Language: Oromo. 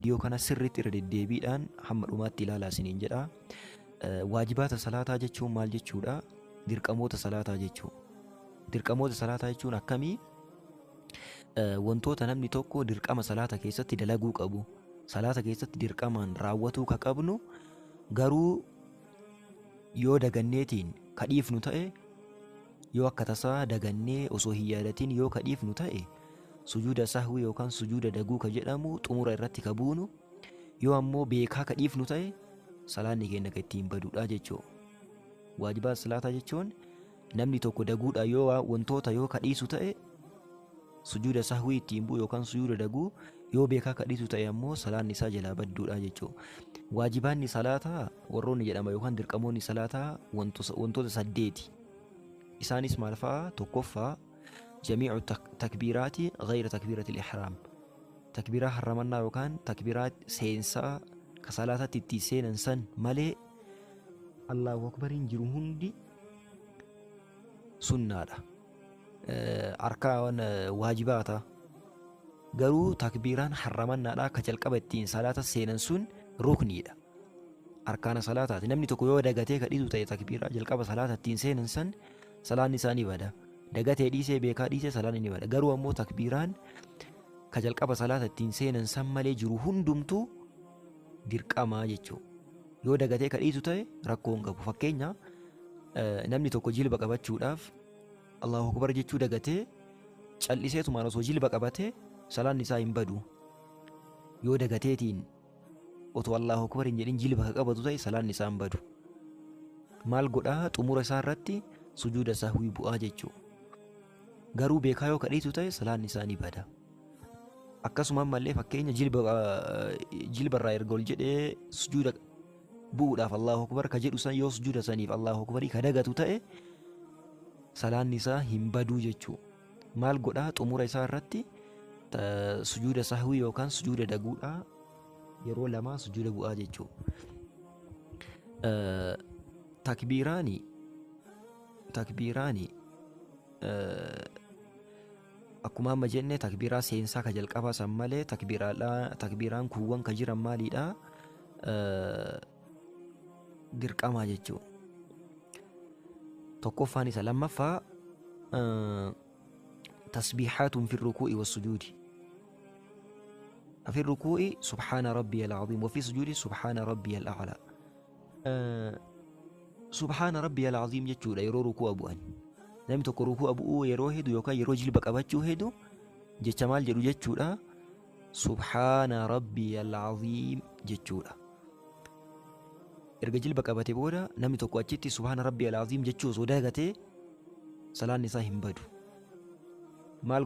Viidiyoo kana sirriitti irra deddeebiidhaan hamma dhumaatti ilaalaa isiniin jedha. Waajibaata salaataa jechuun maal jechuudha? Dirqamoota salaataa jechuu. Dirqamoota salaataa jechuun akkamii? Wantoota namni tokko dirqama salaata keessatti dalaguu qabu. Salaata keessatti dirqamaan raawwatuu ka qabnu, garuu yoo daganneetiin ka dhiifnu ta'e, yoo akka tasaa dagannee osoo hin yaadatin yoo ka dhiifnu ta'e, sujuuda sahwii yookaan sujuuda daguu ka jedhamu xumura irratti ka buunu, yoo ammoo beekaa ka dhiifnu ta'e salaanni keenya ka ittiin baduudha jechuudha. Waajibaat salaataa jechuun namni tokko daguudha yoo wantoota yoo ka dhiisu ta'e sujuuda sahwii ittiin bu'u yookaan sujuuda daguu, yoo beekaa ka dhiisu ta'e ammoo salaanni isaa jalaa badduudha jechuudha. Waajibaanni salaataa warroonni jedhama yookaan dirqamoonni salaataa wantoota saddeeti. Isaanis maal fa'a? Tokkoffaa, jamiicu takbiiraati ghayra takbiiratil ihraam. Takbiiraa harramannaa yookaan takbiiraa seensaa ka salaatatti ittiin seenan san malee Allahu akbariin jiru hundi sunnaadha. Arkaan waajibaata. Garuu takbiiraan harramannaadha ka jalqaba ittiin salaata seenan sun rukniidha. Arkaana salaataati. Namni tokko yoo dagatee ka dhiisu ta'e takbiiraa jalqaba salaata ittiin seenan san salaanni isaa ni bada. Dagatee dhiisee, beekaa dhiisee, salaanni ni bada. Garuu ammoo takbiiraan ka jalqaba salaata ittiin seenan san malee jiru hundumtuu dirqamaa jechuudha. Yoo dagatee ka dhiisu ta'e rakkoo hin qabu. Fakkeenya, namni tokko jilba qabachuudhaaf Allahu Akbar jechuu dagatee calliseetumaan osoo jilba qabatee salaanni isaa hin badu. Yoo dagateetiin otoo Allahu Akbar hin jedhin jilba ka qabatu ta'e salaanni isaa hin badu. Maal godhaa? Xumura isaa irratti sujuuda sahwii bu'aa jechuudha. Garuu beekaa yoo ka dhiisu ta'e salaanni isaa ni bada. Akkasuma ammallee fakkeenya, jilba jilba irraa erga ol jedhee sujuuda bu'uudhaaf Allahu Akbar ka jedhu san yoo sujuuda saniif Allahu Akbarii ka dagatu ta'e salaanni isaa hin baduu jechuudha. Maal godhaa? Xumura isaa irratti sujuuda sahwii yookaan sujuuda daguudhaa yeroo lamaa sujuuda bu'aa jechuudha. Takbiiraani akkuma amma jenne takbiiraa seensaa ka jalqabaa san malee takbiiraan kuuwwan ka jiran maaliidha? Dirqamaa jechuudha. Tokkoffaan isa. Lammaffaa, tasbiihaatun fi rukuu'i wassujuudi. في الركوع سبحان ربي العظيم وفي السجود سبحان ربي الأعلى. سبحان ربي العظيم jechuudha yeroo ruku'a bu'an. Namni tokko ruku'a bu'uu yeroo hedu yookaan yeroo jilba qabachuu hedu jecha maal jedhu jechuudha? سبحان ربي العظيم jechuudha. Erga jilba qabate booda namni tokko achitti سبحان ربي العظيم jechuu osoo dagatee salaanni isaa hin badu. Maal?